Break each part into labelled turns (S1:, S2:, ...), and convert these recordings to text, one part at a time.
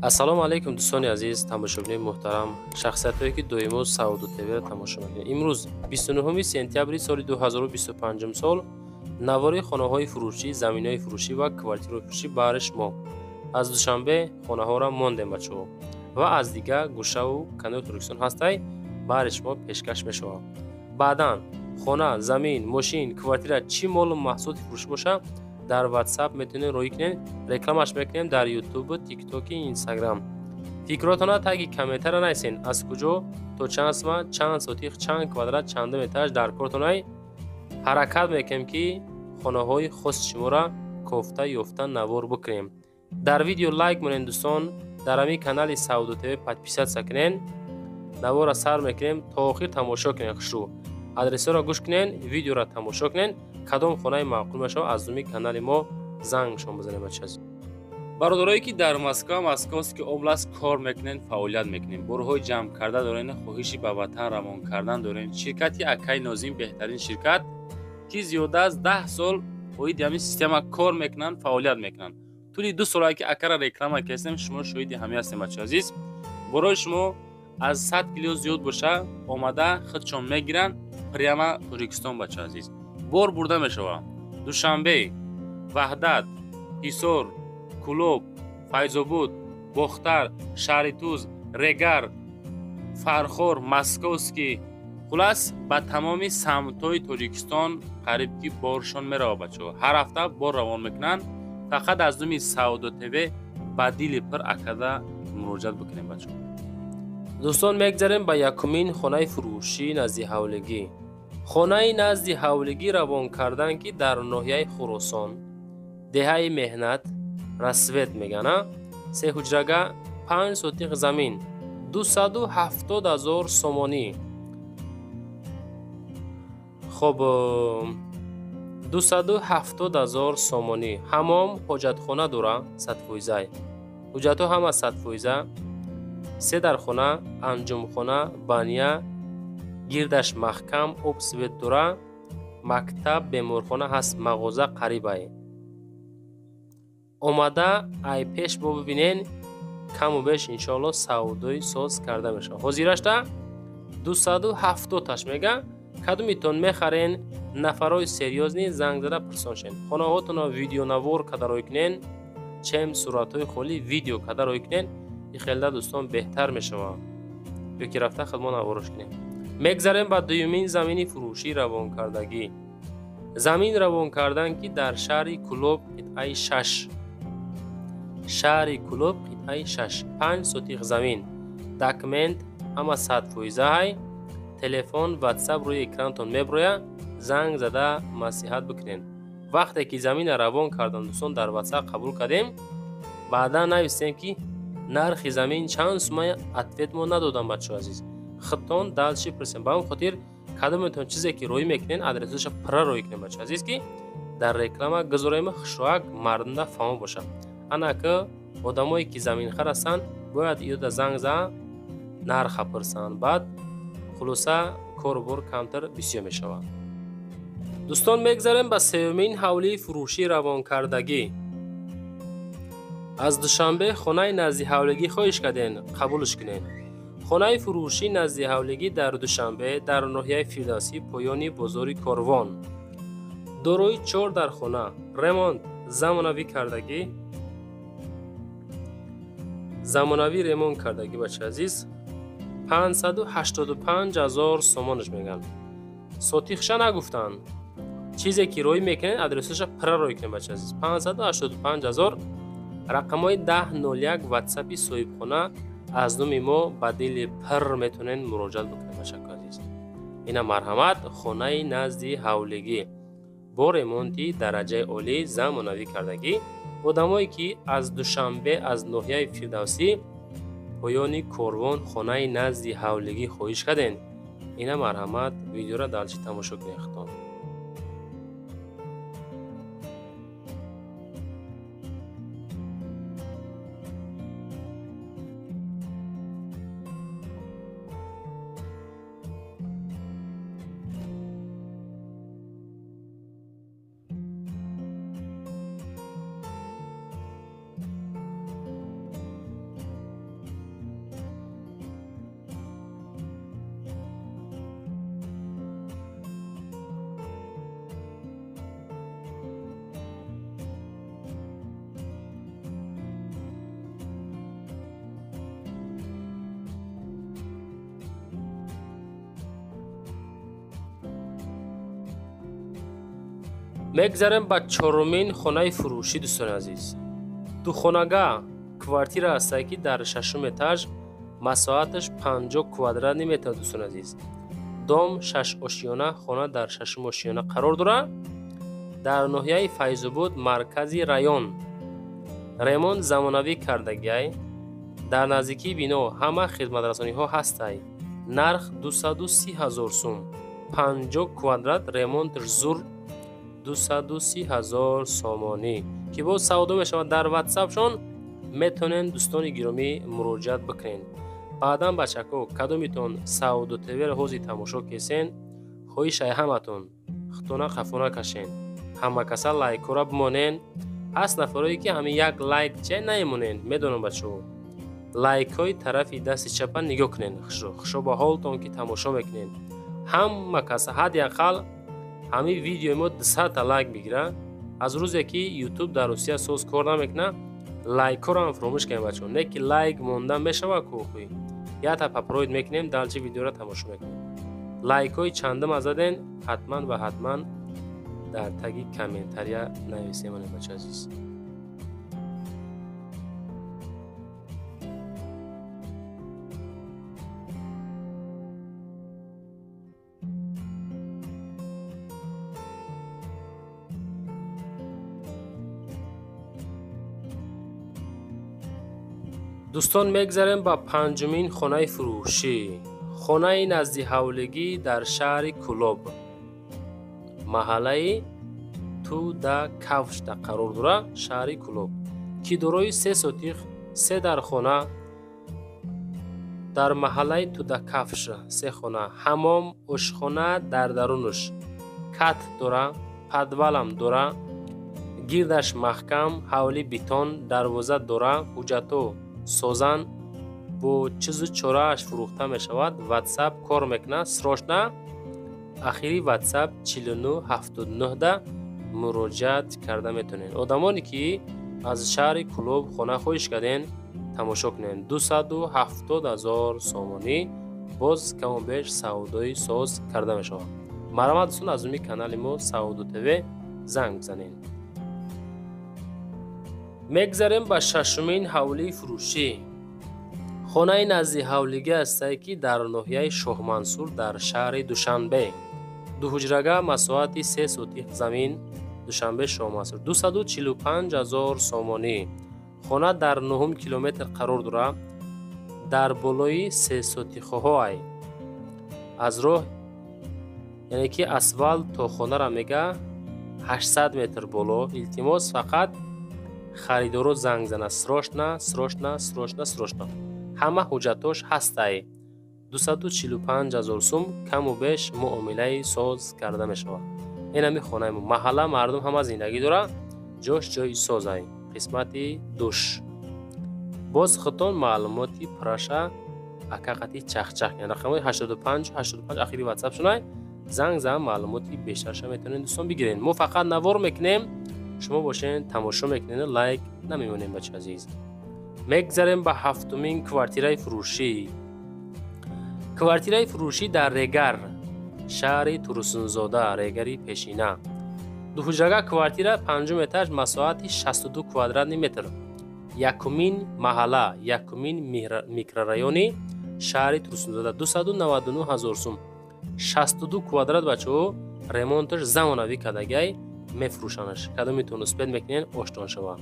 S1: Ассалому алайкум, дӯстони азиз, тамошобинои муҳтарам, шахсиятҳое ки доимо Савдо ТВ-ро тамошо мекунед. Имрӯз 29 сентябри соли 2025 сол навори хонаҳои фурӯшӣ, заминҳои фурӯшӣ ва квартираҳои фурӯшӣ баҳри шумо. Аз Душанбе хонаҳоро мондем, бачаҳо, ва аз дигар гӯшаву канори Тоҷикистон ҳастай, баҳри шумо пешкаш мешавад. Баъдан хона, замин, мошин, квартира, чӣ молу маҳсулоти фурӯшӣ боша, дар WhatsApp метавонед роҳӣ кунед, рекламаш мекунем дар YouTube, TikTok, Instagram. Фикротона таги комментара нависен, аз куҷо то чанд сма, чанд сотих, чанд квадрат, чандум этаж дар кортонай. Ҳаракат мекунем, ки хонаҳои хоси шуморо кофта ёфта навор бикунем. Дар видео лайк монед, дӯстон, дар ҳамин канали Савдо ТВ подписаться кунед. Наворро сар мекунем, то охир тамошо кунед, хушрӯ. Адресҳоро гӯш кунед, видеоро тамошо кунед. Кадом хонаи маъқул мешавад, аз думи канали мо зангшон бизанед, бача азиз.
S2: Бародарое ки дар Москва, Московский область кор мекунед, фаъолият мекунед, борҳои ҷамъ карда доред, хоҳиши ба ватан равон кардан доред, ширкати Акаи Нозим беҳтарин ширкат, ки зиёда аз 10 сол оиди ҳамин система кор мекунанд, фаъолият мекунанд. Тӯли 2 солае ки акара реклама кардем, шумо шоҳиди ҳамин ҳастем, бача азиз. Борои шумо аз 100 кило зиёд боша, омада худшон мегиранд прямо Тоҷикистон, бача азиз. Бор бурда мешавад Душанбе, Ваҳдат, Ҳисор, Кӯлоб, Файзобуд, Бохтар, Шаҳритуз, Регар, Фархор, Московский, хулас ба тамоми самтҳои Тоҷикистон қариб ки боршон меравад, бачаҳо. Ҳар ҳафта бор равон мекунанд. Фақат аз думи Савдо ТВ ба дили пир акада муроҷиат бикунем, бачаҳо.
S1: Дӯстон, мегзарем ба якумин хонаи фурӯшӣ назди ҳавлигӣ. Хонаи назди ҳавлигӣ равон кардан, ки дар ноҳияи Хуросон, деҳаи Меҳнат, Рассвет мегана, се ҳуҷрага, 5 сотих замин, 270 000 сомонӣ. Хоб, 270 000 сомонӣ. Ҳамом, ҳоҷатхона дора, 100%. Ҳуҷҷатҳо ҳама 100%. Се дархона, анҷумхона, баня, гирдаш маҳкам, об, свет дора, мактаб, беморхона ҳаст, мағоза қарибай. Омада ай пеш бо бибинен, каму беш иншоалло савдои соз карда мешавад. Ҳозирашта 270 таш мега. Кадумитон мехарен, нафарои серьёзный занг зада пурсон шен. Хонаҳотонро видеонавор када рой кунен, чем суратҳои холӣ видео када рой кунен, ихелда дӯстон беҳтар мешавад. Ё ки рафта худмо наворош кунем. Мегзарем ба дуюмин замини фурӯшӣ равонкардагӣ. Замин равон кардан, ки дар шаҳри Кӯлоб, қитъаи 6. Шаҳри Кӯлоб, қитъаи 6, 5 сотих замин. Документ ҳама 100% ҳай. Телефон, WhatsApp рӯи экранатон меброяд, занг зада маслиҳат бикунед. Вақте ки заминро равон кардам, дӯстон, дар WhatsApp қабул кардем, баъдан нависем, ки нархи замин чанд сума, ответ мо надодам, бачаҳо азиз. Худтон дальше пурсем. Ба он хотир кадометон чизе ки роҳӣ мекунед, адресаша пурра роҳӣ кунед, бачаҳо азиз, ки дар реклама гузорем, хушроак мардумда фаҳмо бошад. Ана ки одамое ки заминхар ҳастанд, бояд иёда занг зада нарха пурсанд. Баъд хулоса корубор камтар бисёр мешавад. Дӯстон, мегзарем ба сеюмин ҳавлии фурӯшӣ равонкардагӣ. Аз Душанбе хонаи назди ҳавлигӣ хоҳиш кардем, қабулш кунед. Хонаи фурӯшӣ назди ҳавлигӣ дар Душанбе, дар ноҳияи Фирдавсӣ, поёни бозори Корвон. Дорои 4 дархона, ремонт замонавӣ кардагӣ, замонавӣ ремонт кардагӣ, бача азиз. 585 000 сомонаш меган. Сотихша нагуфтанд. Чизе ки роҳӣ мекунед, адресаша пурра роҳӣ кунед, бача азиз. 585 000. Рақамҳои 1001 WhatsApp-и соҳибхона, аз номи мо ба дили пир метавонед муроҷиат бикунед, бачако азиз. Ина марҳамат, хонаи назди ҳавлигӣ бо ремонти дараҷаи олӣ замонавӣ кардагӣ. Одамое ки аз Душанбе, аз ноҳияи Фирдавсӣ, поёни Корвон, хонаи назди ҳавлигӣ хоҳиш кардем, ина марҳамат, видеоро дальше тамошо кунед худтон. Мегзарем ба чорумин хонаи фурӯшӣ, дӯстони азиз. Духонага квартира ҳастае, ки дар шашум этаж, масоҳаташ 50 квадратный метр, дӯстони азиз. Дом шаш ошиёна, хона дар шашум ошиёна қарор дорад. Дар ноҳияи Файзобод, маркази район. Ремонт замонавӣ кардагиай. Дар наздикии бино ҳама хизматрасониҳо ҳастай. Нарх 230 ҳазор сум. 50 квадрат, ремонтш зур, 230 ҳазор сомонӣ, ки боз савдо мешавад. Дар ватсапшон метавонед, дӯстони гиромӣ, муроҷиат бикунед. Баъдан, бачако, кадомитон Савдо ТВ-ро ҳозир тамошо кесен, хоҳишай ҳаматон, хитона хафо накашен, ҳама каса лайкҳоро бимонен. Ҳаст нафарое, ки ҳамин як лайк че намемонен, медонам, бачаҳо. Лайкҳои тарафи дасти чапа нигоҳ кунен, хушро хушо ба ҳолтон, ки тамошо мекунен. Ҳама каса ҳадди ақал ҳамин видеои мо 200-та лайк бигира. Аз рӯзе ки Ютуб дар Русия соз кор намекунад, лайкҳоро ҳам фуромӯш кунем, бачаҳо. Не ки лайк мондан мешавад кӯхӯй, якта папроид мекунем, далчи видеоро тамошо мекунем. Лайкҳои чандама заден, ҳатман ва ҳатман дар таги комментария нависем, бача азиз. Дӯстон, мегзарем ба панҷумин хонаи фурӯшӣ. Хонаи назди ҳавлигӣ дар шаҳри Кӯлоб, маҳаллаи Тудакавшда қарор дорад, шаҳри Кӯлоб, ки дорои се сотиқ, се дархона дар маҳаллаи Тудакавш, се хона, ҳамом, ошхона дар дарунаш, кат дора, подвалам дора, гирдаш маҳкам, ҳавли бетон, дарвоза дора, ҳуҷҷатҳо созан, бо чизу чорааш фурӯхта мешавад. Ватсап кор мекунад, срочно ахири ватсап 4979 муроҷиат карда метавонед. Одамоне ки аз шаҳри Кӯлоб хона хоҳиш карден, тамошо кунед. 270 ҳазор сомонӣ, боз каму беш савдои соз карда мешавад. Марҳамат, дӯстон, аз уми канали мо Савдо ТВ занг бизанед. Мегзарем ба шашумин ҳавлии фурӯшӣ. Хонаи назди ҳавлигӣ ҳастае, ки дар ноҳияи Шоҳмансур, дар шаҳри Душанбе. Дуҳуҷрага, масоҳати се сотиқ замин, Душанбе, Шоҳмансур, 245 ҳазор сомонӣ. Хона дар нуҳум километр қарор дорад, дар болои сесотиқҳо ай. Аз роҳ, яъне ки асфалт то хонара мега 800 метр боло. Илтимос, фақат харидоро занг занад, срочно, срочно, срочно, срочно. Ҳама ҳуҷҷатош ҳастай. 245 ҳазор сум, каму беш муомилаи соз карда мешавад. Ин ҳами хонаи мо, маҳалла, мардум ҳама зиндагӣ дорад, ҷош ҷои созай. Қисмати душ. Боз худтон маълумоти праша акақати чахчах, яъне рақамҳои 85 85 ахири ватсап шунай, занг зан, маълумоти бештарша метавонед, дӯстон, бигиред. Мо фақат навор мекунем, шумо бошен тамошо мекунед, лайк намемонем, бача азиз. Мегзарем ба ҳафтумин квартираи фурӯшӣ. Квартираи фурӯшӣ дар Регар, шаҳри Турсунзода, Регари пешина. Дуҳуҷрага квартира, панҷум этаж, масоҳати 62 квадратный метр, якумин маҳалла, якумин микрорайони шаҳри Турсунзода, 299 ҳазор сум. 62 квадрат, бачаҳо, ремонташ замонавӣ кардагиай, мефурӯшанаш. Кадомитон успед мекунед, оштон шавад.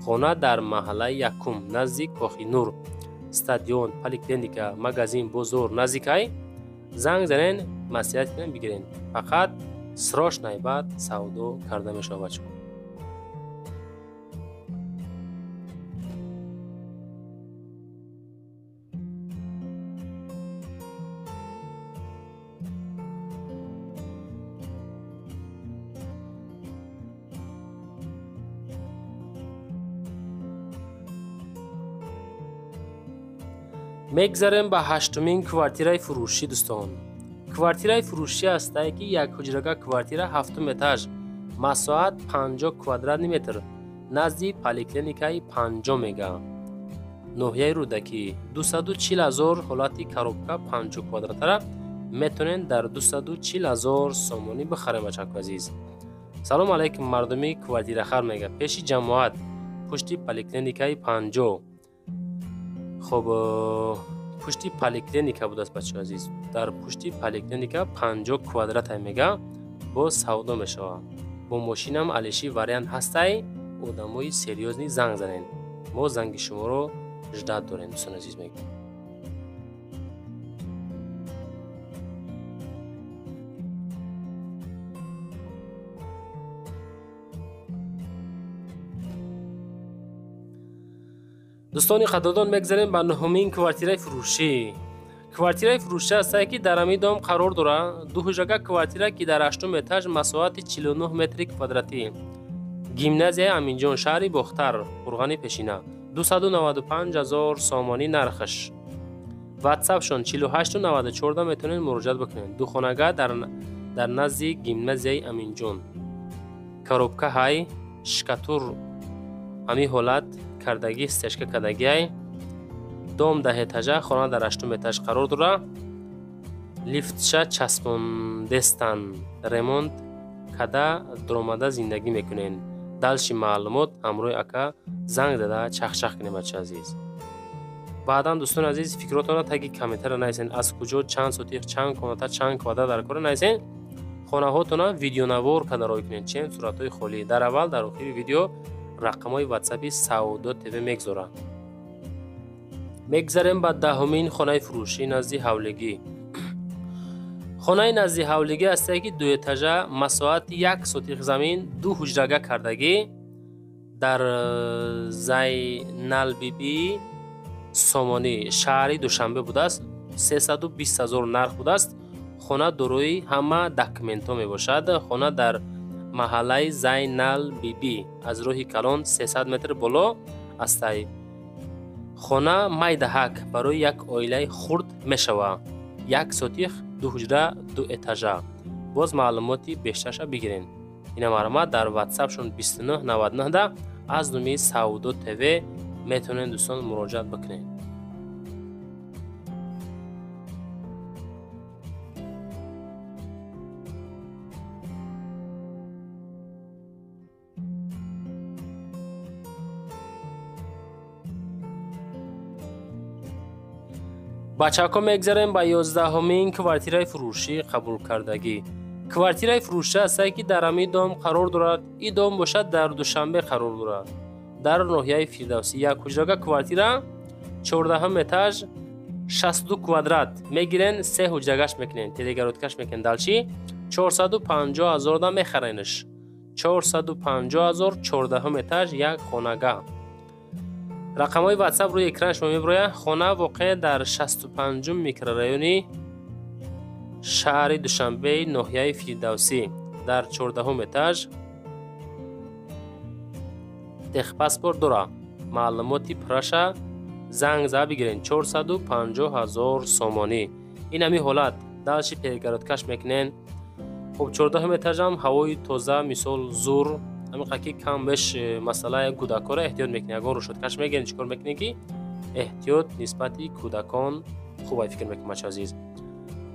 S1: Хона дар маҳаллаи якум, назди Кохи Нур, стадион, поликлиника, магазин, бозор наздикай. Занг занен, маслиҳат кунен, бигирен. Фақат срочно, баъд савдо карда мешавад, бачаҳо. Мегзарем ба ҳаштумин квартираи фурӯшӣ, дӯстон. Квартираи фурӯшӣ ҳастае, ки як ҳуҷрага квартира, ҳафтум этаж, масоҳат 50 квадратный метр, назди поликлиникаи панҷом мега, ноҳияи Рӯдакӣ, 240 ҳазор. Ҳолати коробка, 50 квадратара метавонед дар 240 ҳазор сомонӣ бихарем, бачаку азиз. Салом алейкум мардуми квартирахар мега. Пеши ҷамоат пушти поликлиникаи 50. Хоб пушти поликлиника будааст бачаҳои азиз. Дар пушти поликлиника 50 квадратай мега бо савдо мешавад. Бо мошинам алиши вариант ҳастай. Одамои серьёзный занг занен. Мо занги шуморо ждать дорем дӯстони азиз мега. Дӯстони қадрдон мегзарем ба нуҳумин квартираи фурӯшӣ. Квартираи фурӯшӣ ҳастае ки дар ҳамин дом қарор дорад. Ду ҳуҷрага квартира ки дар ҳаштум этаж масоҳати 49 метри квадратӣ. Гимназияи Аминҷон, шаҳри Бохтар, Қурғони пешина. 295 000 сомонӣ нархаш. Ватсапшон 4894 метавонед муроҷиат бикунед. Духонага дар назди гимназияи Аминҷон. Коробка ҳай, шкатур ҳамин ҳолат кардагӣ, стежка кардагиай. Дом даҳ этажа, хона дар ҳаштум этаж қарор дорад. Лифтша часпондестан, ремонт када дуромада зиндагӣ мекунед. Дальши маълумот ҳамроҳи ака занг зада чахчах кунед бачаи азиз. Баъдан дӯстони азиз фикротонро таги комментария нависед, аз куҷо чанд сотиқ, чанд комната, чанд квадрат дар кора нависед. Хонаҳотонро видеонавор када рой кунед, чен суратҳои холӣ. Дар аввал дар охири видео рақамҳои ватсапи Савдо ТВ мегзорад. Мегзарем ба даҳумин хонаи фурӯшӣ назди ҳавлигӣ. Хонаи назди ҳавлигӣ ҳастае ки дуэтажа, масоҳати 1 сотиқ замин, ду ҳуҷрага кардагӣ дар Зайналбибӣ Сомонӣ, шаҳри Душанбе будааст. 320 000 нарх будааст. Хона дорои ҳама документҳо мебошад. Хона дар маҳаллаи Зайналбибӣ аз роҳи калон 300 метр боло астай. Хона майдаҳак барои як оилаи хурд мешавад. 1 сотиқ, ду ҳуҷра, ду этажа. Боз маълумоти бештарша бигирен. Ина марҳамат дар ватсапшон 2999 аз номи Савдо ТВ метавонед дӯстон муроҷиат бикунед. Бачаҳо мегзарем ба 11-умин квартираи фурӯшӣ қабулкардагӣ. Квартираи фурӯшӣ ҳастае ки дар ҳамин дом қарор дорад. Ин дом бошад дар Душанбе қарор дорад. Дар ноҳияи Фирдавсӣ. Як ҳуҷрага квартира 14-ум этаж 62 квадрат мегирен, 3 ҳуҷрагаш мекунен, телегородкаш мекунен. Далчи 450 000 да мехаренш. 450 000 14-ум этаж як хонага. Рақамҳои ватсап рӯи экран шумо мебирояд. Хона воқеъ дар 65-ум микрорайони шаҳри Душанбе, ноҳияи Фирдавсӣ, дар 14-ум этаж. Техпаспорт дорад. Маълумоти пурраша занг зада бигирен. 450 000 сомонӣ. Ин ҳамин ҳолат. Далши перегородкаш мекунен. Хоб 14-ум этажам ҳавои тоза, мисол зур. Ҳамин қадр ки кам беш масъалаи кӯдаконро эҳтиёт мекунед. Ягон рушоткаш мегирен, чӣ кор мекунед ки эҳтиёт нисбати кӯдакон хуб ай фикр мекунед бачаҳои азиз.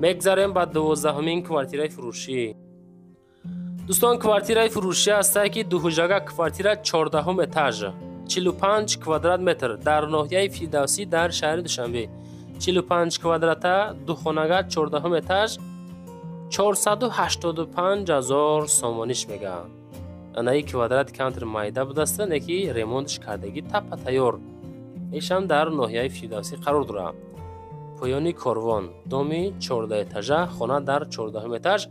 S1: Мегзарем ба 12-умин квартираи фурӯшӣ. Дӯстон, квартираи фурӯшӣ ҳастае ки дуҳуҷрага квартира 14-ум этаж 45 квадрат метр дар ноҳияи Фирдавсӣ дар шаҳри Душанбе. 45 квадрата духонага 14-ум этаж 485 000 сомониш мегӯянд. Анаи квадрат камтар майда будаст, не ки ремонтш кардагӣ тапа тайёр. Ишам дар ноҳияи Фирдавсӣ қарор дорад. Поёни корвон, доми 14 этажа, хона дар 14 этаж.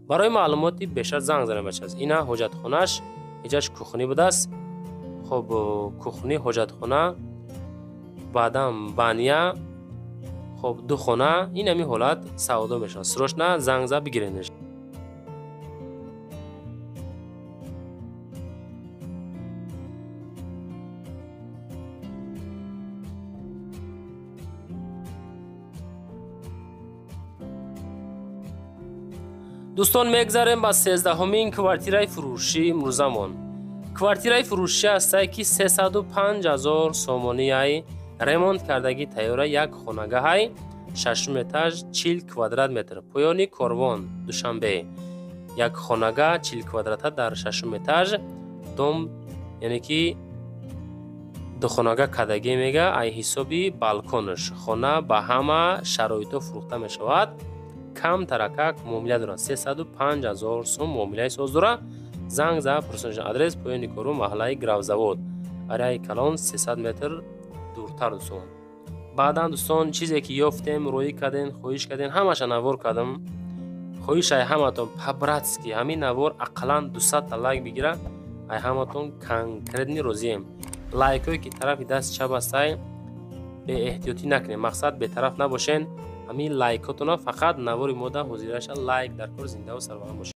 S1: Барои маълумоти бештар занг занед бачаҳо. Ина ҳоҷатхонаш, иҷаш кухни будааст. Хоб кухни, ҳоҷатхона, баъдан баня, хоб ду хона. Ин ҳамин ҳолат савдо мешавад. Срочно занг зад бигиренеш. Дӯстон, мегзарем ба 13-умин квартираи фурӯшӣ имрӯзамон. Квартираи фурӯшӣ ҳастае ки 305 000 сомонияй ремонт кардагӣ тайёра як хонагаҳай, 6 этаж 40 квадрат метр, поёни корвон, Душанбе. Як хонага 40 квадрата дар шашум этаж дом, яъне ки духонага кадагӣ мега, ай ҳисоби балконаш. Хона ба ҳама шароитҳо фурӯхта мешавад. Кам таракак муомила дорад, 305 000 сум муомилаи соз дорад. Занг за пурсон. Адрес: поёни кору, маҳаллаи Гравзавод, араи калон 300 метр дуртар. Дӯстон, баъдан, дӯстон, чизе ки ёфтем, роӣ кардем, хоҳиш кардем, ҳамаша навор кардам. Хоҳиш ай ҳаматон, по-братски, ҳамин навор ақаллан 200-та лайк бигира, ай ҳаматон конкретно розием. Лайкҳое ки тарафи дасти чап ҳастай, беэҳтиётӣ накунем, мақсад, бетараф набошен. Ҳамин лайкотона фақат навори мода ҳозираша лайк дар кор. Зиндаву сарбаланд бошед.